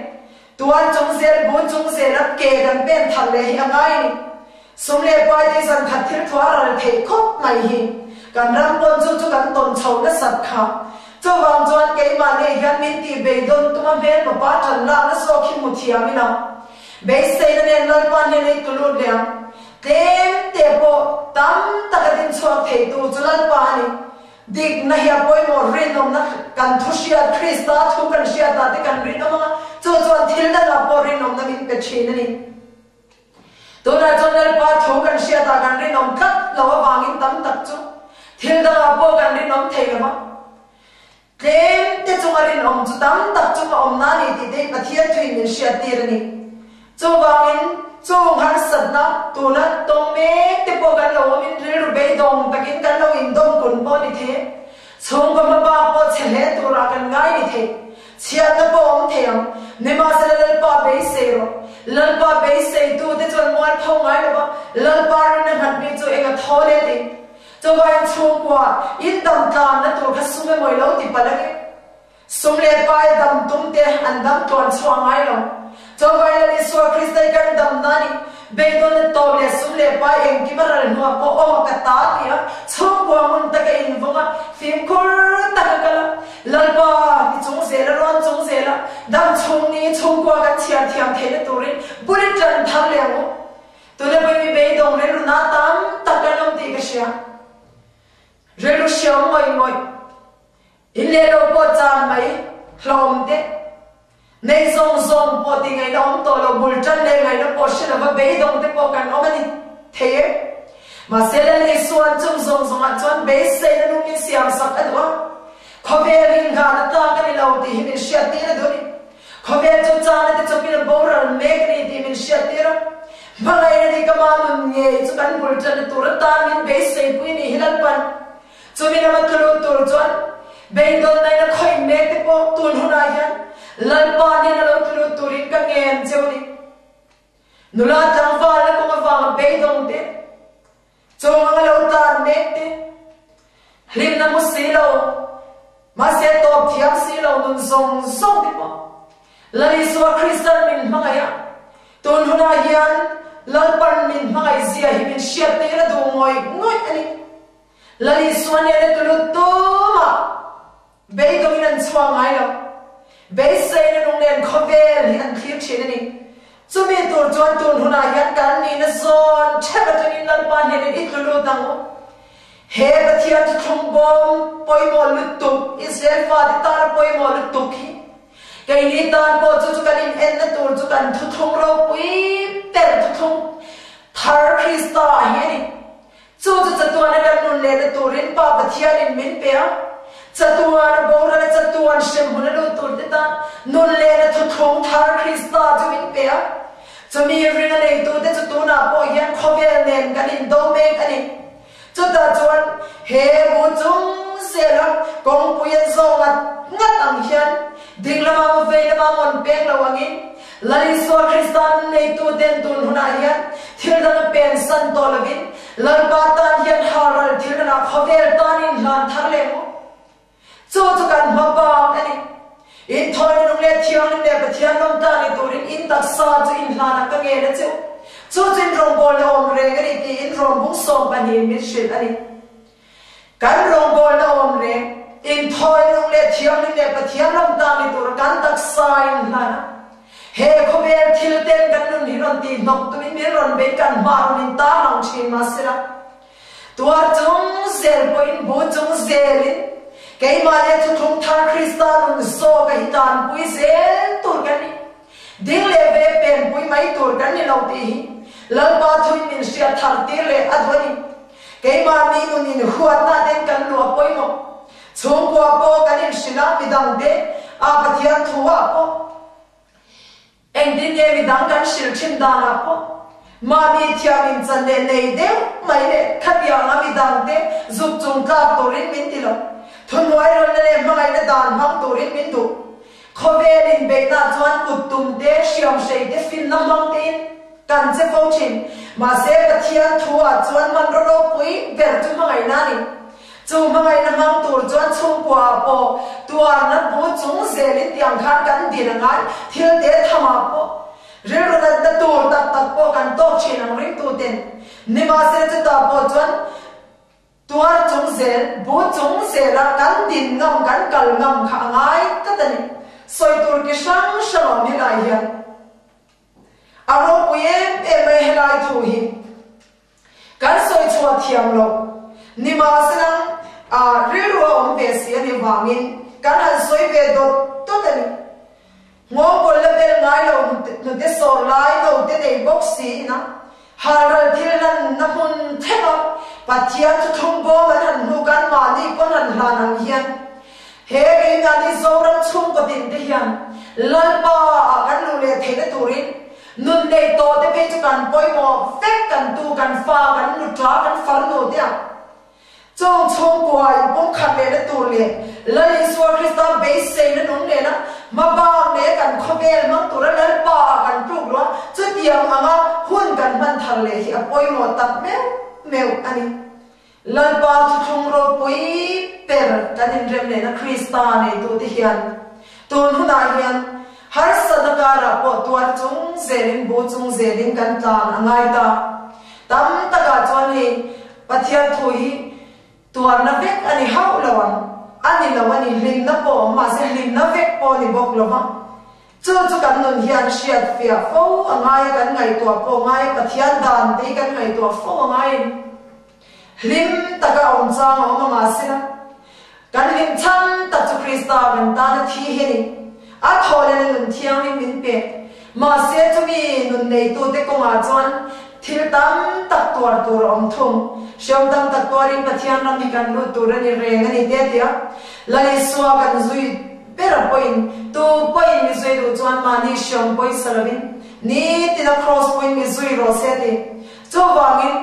Speaker 1: tuar chung zel, bu chung zela ke kan pen thar leh hi a ngai a ni. Sum leh pai te zan khat thil thu a ral theih khawp mai hi kan ram pawn chu chu kan tawn chho nasat kha. Chuvang chuan keimah nei hian min tih beidawn tuma hmel papa ṭan lakna zawk hi hmu thiam ila beiseina nen Lalpa hnena i tulut leh ang. Tlem te pawh tam taka din chhuak theitu chu Lalpa a ni. Dikna hi a pawimawh rinawmna kan thu hriat Krista thu kan hriatah te kan rinawm anga chu chuan thil dangah pawh rinawmna min pe ṭhin a ni. Tunah chuan Lalpa thu kan hriatah kan rinawm tlat lo avangin tam tak chu thil dangah pawh kan rinawm thei lo va. Tlem te chunga rinawm chu tam tak chunga awmna a ni tih te hi Pathian thuin min hriattir a ni. Chuvangin, chung harsatna tuna tawng mek te pawh kan lo awmin rilru beidawng takin kan lo indawm kun pawh ni thei. Chhungkaw hmabak pawh chhe hle turah kan ngai ni thei. Chhiatna pawh awm thei ang. Nimahsela Lalpa beisei rawh. Lalpa beiseitute chuan mualpho ngai lova Lalpa rinna nghat mi chu eng a thaw le ti. Chuvangin chhungkua in dam tlanna tur kha sum emaw i lo ti palh ange. Sum leh pai dam tum te an dam tluan chhuah ngai lo. Chuvangin Lal Isua Krista i kan damna a ni. Beidawnna tawp leh sum leh pai engkim a ral hnuah pawh awm a ka ta ti a, chhungkua hmun taka invawng a, fimkhur taka kal a, Lalpa ti chung zel a, rawn chung zel a, dam chhung ni chhungkua kan chhiar thiam theihna turin bul i tan thar leh ang u. Tuna pawhin mi beidawng rilru na tam tak kan awm tih ka hria. Rilru hriau ngawih ngawih. In leh lo pawh chan mai hlawm te, nei zawng zawng pawh ti ngaihna awm tawh lo, bul tan leh ngaihna pawh hre lova beidawng te pawh kan awm a ni thei e. Mahse Lal Isua'n chung zawng zawngah chuan beiseina nung min siam sak a duh a, khawvel ringhahna tlak a ni lo tih hi min hriattir a duh a ni. Khawvel chu chana te chawpin a boral mek a ni tih min hriattir a, hmangaihna dik ama nun ngei chu kan bul tanna tur atan min beiseipui a nih hi Lalpan. Chumi lama tlu tur chuan beidawnnain a khawih mek te pawh tun hunah hian Lalpa nen a lo tlu turin ka ngen cheu a ni. Nula tlangval a kawng avanga beidawng te, chung anga lo tlan mek te, hlimna hmu si lo, mahse tawp thiam si lo nun zawng zawng te pawh Lal Isua Kristan min hmangaih a, tun hunah hian Lalpan min hmangaih zia hi min hriattir a duh ngawih ngawih a ni. Lal Isua nena tulu tumah beidawngin an chhuak ngai lo. Beiseina nung nen khawvel hi an thlir thin a ni. Chumi tur chuan tun hunah hian kan nihna zawn theuh atangin Lalpa hnenin i tlu lut ang u. He Pathian thuthlung bawm pawimawh lutuk, Israel fate tana pawimawh lutuk hi keini tan pawh chu chu kan inenna tur chu kan thuthlung ropui ber thuthlung thar Krista hi a ni. Chu chu chatuana kan nun lehna turin Pa Pathianin min pe a, chatuana borala chatuan hremhmun a lut turte tan nun lehna thuthlung thar Krista chu min pe a. Chumi ring a neitute chu tunah pawh hian khawvel nen kan indo mek a ni. Chutah chuan he bu chung zela kawngpui an zawng ngat ngat ang hian ding lama maw vei lama maw an peng lo angin Lal Isua Krista nun neituten tun hunah hian thil dang a pen san tawh lovin Lalpa tan hian haral thil danah khawvel tan inhlan thar leh maw? Chu chu kan hma bak a ni. Inthawina nung leh thianghlim leh Pathian rawng ta ni turin in taksa chu inhlanah ka ngen a che u. Chu chu in rawngbawlna awm reng a ni tiin rawngbung 12 min hrilh a ni. Kan rawngbawlna awm reng, inthawina nung leh thianghlim leh Pathian ram ta ni tura kan taksa inhlan a, he khawvel thil ten kan nun hi rawn tihhnawk tumin min rawn bei kan hma rawn intarlang thin mahsela, tuar chung zel pawhin bu chung zelin keimah leh thuthlung thar Krista nun zawka hi tanpui zel tur kan ni. Ding leh ve penpui mai tur kan ni lo tih hi Lalpa thuin min hriat thar tir leh a duh a ni. Keimahni nun in huatna ten kan luah pawimawh. Chhungkua pawh kan inhrilh a, midangte a Pathian thu ah pawh engtin nge midang kan hrilh thin dan ah pawh mahni thiam inchan leh nei deuh mai leh khatiang a midangte zuk chung tlak turin min ti lo. Thuhnuai rawnna leh hmangaihna dan hmang turin min duh. Khawvel inbeihna chuan kut tum te, hriam hrei te, finna hmang tein kan che fo thin. Mahse, Pathian thu ah chuan hmanraw ropui ber chu hmangaihna a ni. Chu hmangaihna hmang tur chuan chhungkua ah pawh tuarna bu chung zelin tiang khan kan din a ngai, thil te tham ah pawh rilru natna tur tak tak pawh kan tawk thin ang ringtuten. Nimahsela chutah pawh chuan Tuar chung zel, bu chung zela kan din ngam, kan kal ngam kha a ngai tlat a ni. Sawi tur ki hrang hrang awm helai hian a ropui em em mai helai thu hi kan sawi chhuah thiam lo. Nimahselang rilru a awm ve si a nih vangin kan han sawi ve dawt dawt a ni. Nghawngkawl la bel ngai lo hnute sawr lai note nei bawk si ina halral thil lanna hmun theuh a Pathian thuthlung bawm an han hnu kan mahni pawn han hlan ang hian he keimahni Zoram chhungkaw tin te hian Lalpa ah kan luh leh theihna turin. Nun nei tawh te phei chu kan pawimawh vek, kan tu, kan fa, kan nuṭa, kan farnu te ang. Chung chhungkua inpumkhat lehna tur leh Lal Isua Krista beiseina nung nena hmabak leh kan khawvel hmang tura Lalpa ah kan tluk luah chutiang anga hun kan hman thar leh hi a pawimawh tak meuh meuh a ni. Lalpa thuthlung ropui ber kan inrem lehna Krista neitute hian tun hunah hian harsatna karah pawh tuar chung zelin bu chung zelin kan tlan a ngai ta. Tam takah chuan hei Pathian thu hi tuarna vek a ni hauh lo ang, a ni lo a ni, hlimna pawh awm mahse hlimna vek pawh a ni bawk lo va. Chu chu kan nun hian hriat fiah fo a ngai a, kan ngaihtuah pawh a ngai a, Pathian dan te hi kan ngaihtuah fo a ngai a ni. Hlim taka awm chang a awm a mahsela kan hlim chhan tak chu Krista kan tana thi hi a ni. A thawhlena nun thianghlim min pek. Mahse chumi nun neitute kawngah chuan thil tam tak tuar tur a awm thung. Hriam tam tak tuarin Pathian ram hi kan lut tur a ni reng a ni te tia Lal Isua kan zui ber a pawhin tu pawhin mi zui duh chuan mahni hriam pawisa lovin nitina kraws pawhin mi zui rawh se a ti. Chuvangin,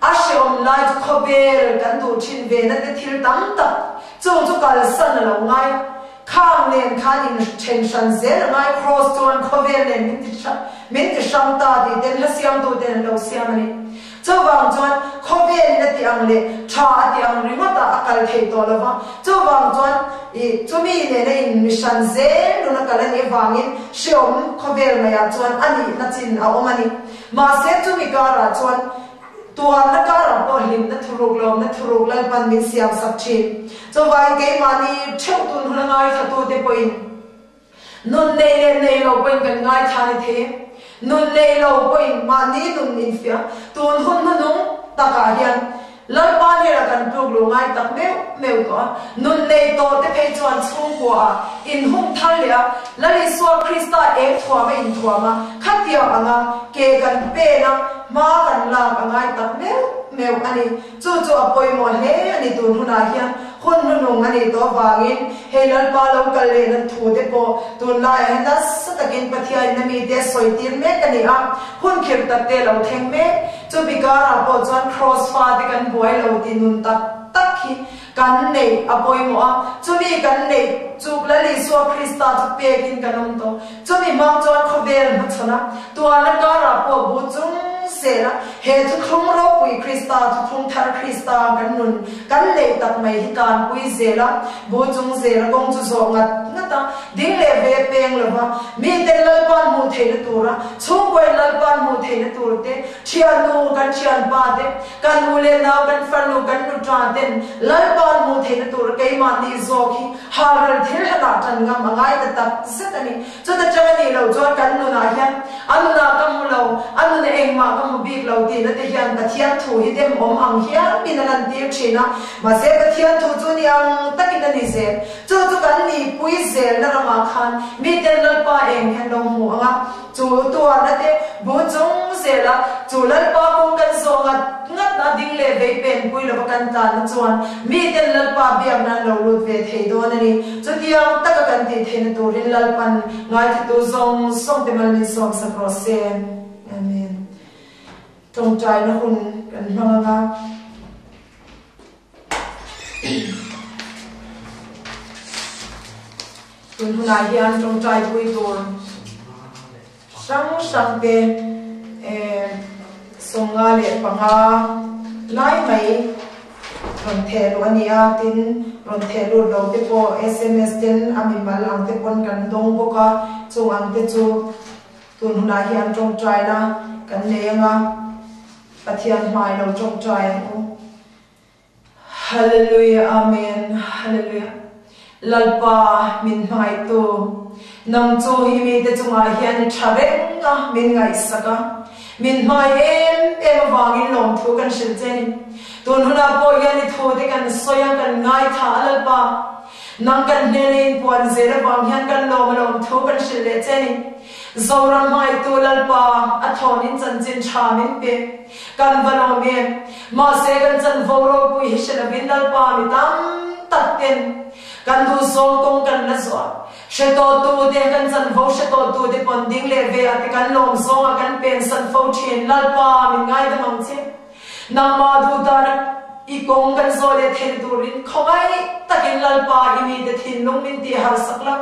Speaker 1: a hreawm lai chu khawvel kan duh thin ve na te thil tam tak chung chu kalsan a lo ngai a, khang nen khan in then hran zel a ngai, kraws chuan khawvel nen min ti min ti hrang ta tih ten hla siamtu ten an lo siam a ni. Chuvang chuan khawvel in a ti ang leh tha a ti ang ringawt ah a kal thei tawh lo va, chuvang chuan i chumi nena in mi hran zel nun a kal a nih avangin hreawm khawvel maiah chuan a nihna chin a awm a ni. Mahse chumi karah chuan tuarna karah pawh hlimna thuruk lawmna thuruk Lalpan min siam sak thin. Chuvangin keimahni theuh tun hun a ngaithlatute pawhin nun nei leh nei lo pawhin kan ngaithla ni thei e. Nun nei lo pawhin mahni nun infiah tun hun hnuhnung takah hian Lalpa hnenah kan tluk luh ngai tak meuh meuh tawh a, nun nei tawh te phei chuan chhungkua ah inhung thar leh a, Lal Isua Krista eng thuam a inthuam a, khatiang anga ke kan pen a, hma kan lak a ngai tak meuh meuh a ni. Chu chu a pawimawh hle a ni tun hunah hian hun hnuhnung a nih tawh avangin hei Lalpa lo kal leh nan thu te pawh tunlaiah hian nasa takin Pathianin a mite a sawi tir mek a ni a, hun khirh tak te a lo thleng mek. Chumi karah pawh chuan Kraws fate kan buai lo tih nun tak tak hi kan neih a pawimawh a, chumi kan neih chu Lal Isua Krista chu pekin kan awm tawh. Chumi hmang chuan khawvel hmachhawn a, tuarna karah pawh bu chung zel a, he thuthlung ropui Krista, thuthlung thar Krista kan nun kan neih tak mai hi tanpui zel a, bu chung zel a kawng chu zawh ngat ngat a, ding leh ve peng lova miten Lalpa'n hmuh theihna tura Chhungkawiin Lalpa'n hmuh theihna tur te, thiannu kan thianpa te, kan u leh nau, kan farnu, kan nuṭa ten Lalpa'n hmuh theihna tur keimahni zawk hi halral thil hlanah ṭan ngam a ngai ta tak zet a ni. Chuta ṭang a nih loh chuan kan nunah hian a nunah ka hmu lo, a nuna engmah ka hmu bik lo tihna te hian Pathian thu hi dem awm ang hial min a lantir ṭhin a. Mahse Pathian thu chu ni ang takin a ni zel. Chu chu kan nihpui zelna ramah khan miten Lalpa eng hian lo hmu ang a, chu tuarna te bu chung zela chu Lalpa kawng kan zawh ngat ngat a ding leh vei penpui lova kan tlanna chuan miten Lalpa biakna an lo lut ve thei dawn a ni. Chutiang taka kan tih theihna turin Lalpan ngaithatu zawng zawng te mal min sawmsak rawh se. Amen. Tawngtaina hun kan hmang ang a. Tun hunah hian tawngtai pui tur hrang hrang te 55 lai mai rawn theh luh a ni a, tin rawn theh lut lo te pawh sms ten a mimal ang te pawn kan dawng bawk a, chung ang te chu tun hunah hian tawngtaina kan nei ang a. Pathian hmai lo tawngtai ang u. Hallelujah Amen Hallelujah Lalpa min hmangaihtu nang chu hi mite chungah hian i tha reng a min ngaihsak a min hmangaih em em avangin lawmthu kan hrilh che ni tun hunah pawh hian i thu te kan sawi a kan ngaithla a Lalpa nang kan hnena inpuan zel avang hian kan lawm a lawmthu kan hrilh leh che ni. Zoram hmaitu Lalpa a thawnin chanchin tha min pe. Kan va lawm em? Mahse kan chanvo ropui hi hre lovin Lalpa mi tam tak ten kan duhzawng kawng kan la zuah. Hre tawhtu te kan chanvo hre tawhtu te pawn ding leh ve a te kan lawm zawng a kan pensan fo thin. Lalpa min ngaidam ang che. Nangmah duh dan a i kawng kan zawh leh theih turin khawngaih takin Lalpa i mite thinlung min tih harsak la.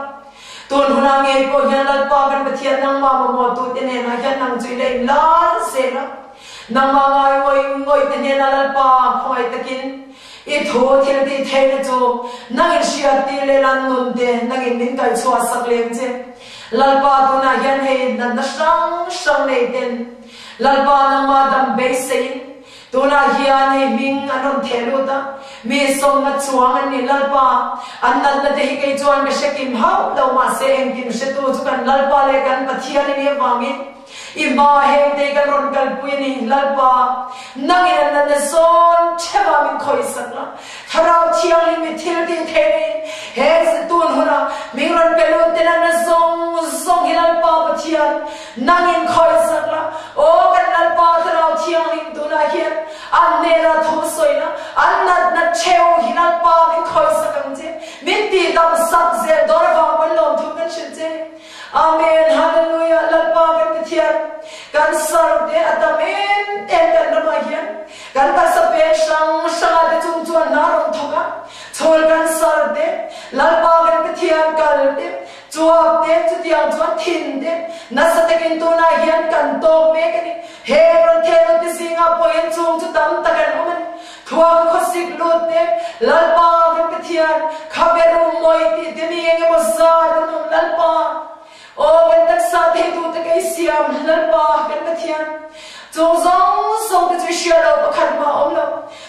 Speaker 1: Tun hunah ngei pawh hian Lalpa kan Pathian nangmah mamawh tute hnenah hian nang chu i la inlan zel a. Nangmah ngai ngawih ngawih te hnenah Lalpa khawngaih takin i thu thil tih theihna chu nangin hriat tih leh lan nun te nangin min kalchhuah sak leng che. Lalpa tunah hian hei natna hrang hrang nei ten Lalpa nangmah dam beiseiin tunah hian hei hming an rawn theh lut a, mi sawmna chuang an ni Lalpa an natna te hi kei chuan ka hre kim hauh lo mahse engkim hretu chu kan Lalpa leh kan Pathian i nih avangin I hma heng te kan rawn kalpui a ni, Lalpa, nangin an natna zawn theuh ah min khawihsak la, Thlarau Thianghlim i thil tih theih ni, heng tun hunah min rawn pe lut te natna zawng zawng hi Lalpa Pathian, nangin khawihsak la, aw kan Lalpa Thlarau Thianghlim tunah hian an hnenah thu sawi la, an natna theuh hi Lalpa min khawihsak ang che, min tihdam sak zel dawn avang pawn lawmthu kan hrilh che. Amen Hallelujah Lalpa kan Pathian kan sar te a tam em em kan ramah hian kan taksa peng hrang hrangah te chung chuan hna rawn thawk a chhul kan sar te Lalpa kan Pathian kal te chuap te chutiang chuan thin te nasa takin tunah hian kan tawk mek a ni he rawn thehlut te zingah pawh hian chung chu tam tak an awm a ni Thuam khawsik lut te, Lalpa kan Pathian, khabe rum mawi tih te mi eng emaw zat an awm Lalpa. Aw kan taksa theitu te kei siam Lalpa kan Pathian. Chung zawng zawng te chu i hria lo pakhat mah a awm lo.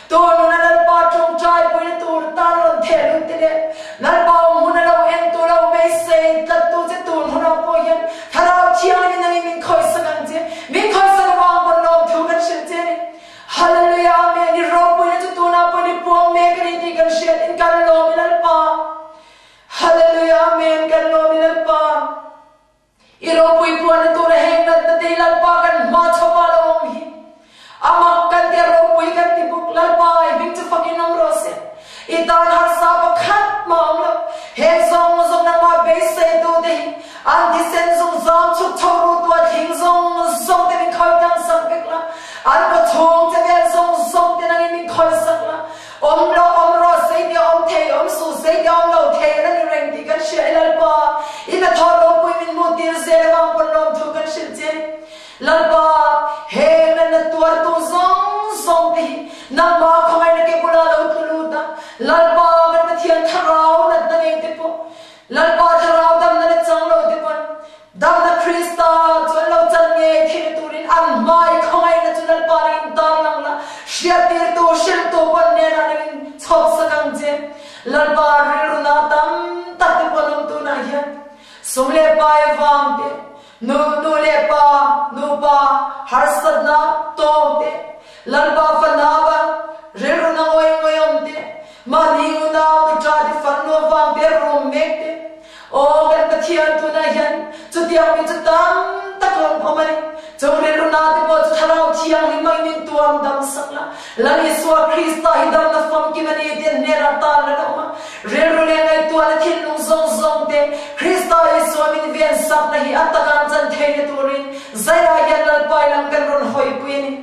Speaker 1: Turnuna Lalpa tawngtai puina tur tan rawn theh lut te leh Lalpa awm hmun a lo en tu lo beisei tlat tu che tun hunah pawh hian Thlarau Thianghlim in nangin min khawisak ang che. Min khawisak avang pawn lawmthu kan hrilh che a ni. Hallelujah Amen i ropuina chu tunah pawh i puang mek a ni tih kan hriat in kan lawm i Lalpa Hallelujah Amen kan lawm i Lalpa i ropui puanna tura heng natna te hi Lalpa kan hma chhawpa lo awm hi amak kan ti a ropui kan ti bawk Lalpa i hming chu fakin awm rawh se i tan harsa pakhat mah awm lo heng zawng zawng nangmah beisei tu te hi An thisen zungzam chhuk chho ru tu a thling zawng zawng te min khawi tlang sak vek la, an kawchhung che vel zawng zawng te nangin min khawi sak la, awm lo awm rawh sei te awm thei awm suh sei te awm lo thei an ani reng tih kan hria i Lalpa i hnathawh ropui min hmuh tir zel avang pawn lawmthu kan hrilh che. Lalpa, he natna tuartu zawng zawng te hi nangmah khawngaihna ke bulah lo tlu lut a, Lalpa kan Pathian thlarau natna ngei te pawh Lalpa thlarau damna le chang lo te pawn damna Krista chu an lo chan ngei theihna turin an hmai khawngaihna chu Lalpa nangin tarlang la, hriattirtu, hrilhtu pawn hnenah nangin chhawp sak ang che. Lalpa rilru na tam tak te pawn awm tunah hian sum leh pai vang te, nu nu leh pa, nupa harsatna tawng te, Lalpa fanau a rilru na ngawih ngawih awm te, Mahni unau nuṭa te fannu avang te rum mek te. Aw kan Pathian tunah hian chutiang mi chu tam tak rawn awm a ni. Chung rilru na te pawh chu Thlarau Thianghlim hmangin min tuam dam sak la. Lal Isua Krista hi damna famkim a ni tih an hnenah tan ran a awm a. Rilru leh ngaihtuahna thinlung zawng zawng te Krista Isua min ven sakna hi a taka an chan theihna turin zaiah hian Lalpa i lam kan rawn hawipui a ni.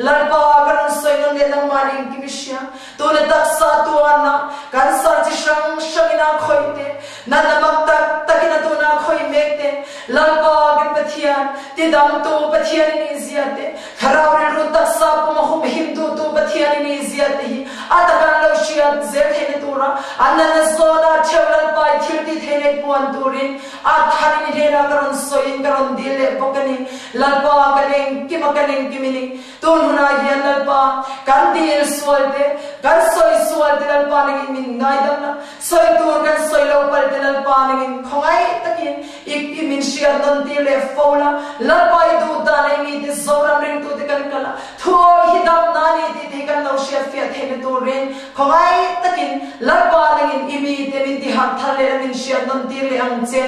Speaker 1: Lalpa ka rawn sawi nawn leh nangmah ning kim i hria. Tuna taksa tuana kan sar chi hrang hrangin aa khawih te, natna mak tak takin a tuna khawih mek te, Lalpa kan Pathian, tidamtu Pathian i nih zia te, thlarau rilru taksa pum a humhim duhtu Pathian i nih zia te hi a takan lo hriat zel theihna tura an natna zawn ah theu Lalpa i thil ti thei nei puan turin A tharin i hnenah ka rawn sawiin ka rawn dil leh bawk a ni. Lalpa, kan engkim a kan engkim i ni. Tun hunah hian Lalpa, kan dil sual te, kan sawi sual te Lalpa nangin min ngaidam la, sawi tur kan sawi lo pal te Lalpa nangin khawngaih takin i i min hriat nawn tir leh fo la. Lalpa i duh dan a i mite Zoram ringtute kan kal a, thuawi hi damna a ni tih te hi kan lo hriatfiah theihna turin Khawngaih takin Lalpa nangin i mite min ti harh thar leh la min hriat nawn tir leh ang che.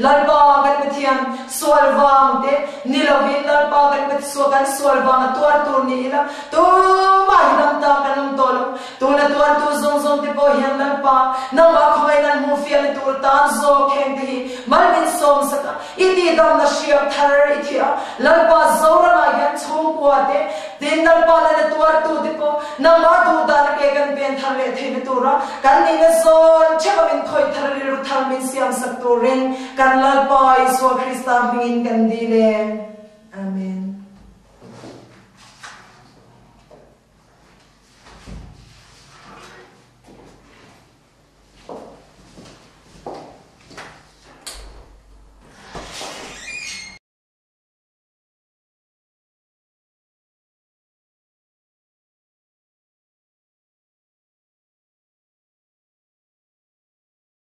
Speaker 1: Lalpa kan Pathian, Sual vang te ni lovin Lalpa kan Pathian kan sual vang a tuar tur ni ila tumah hi dam ta kan awm tawh lo. Tuna tuartu zawng zawng te pawh hian Lalpa nangmah khawngaih nan hmuh fiahna tur tan zawk heng te hi mal min sawm sak a, i tihdamna hriak thar i thiah a. Lalpa Zoramah hian chhungkua te, tin Lalpa lana tuartu te pawh nangmah duh dana ke kan pen thar leh theihna tura kan nihna zawn theuh a min khawih thar rilru thar min siam sak turin Kan Lalpa Isua Krista hmingin kan dil e. Amen.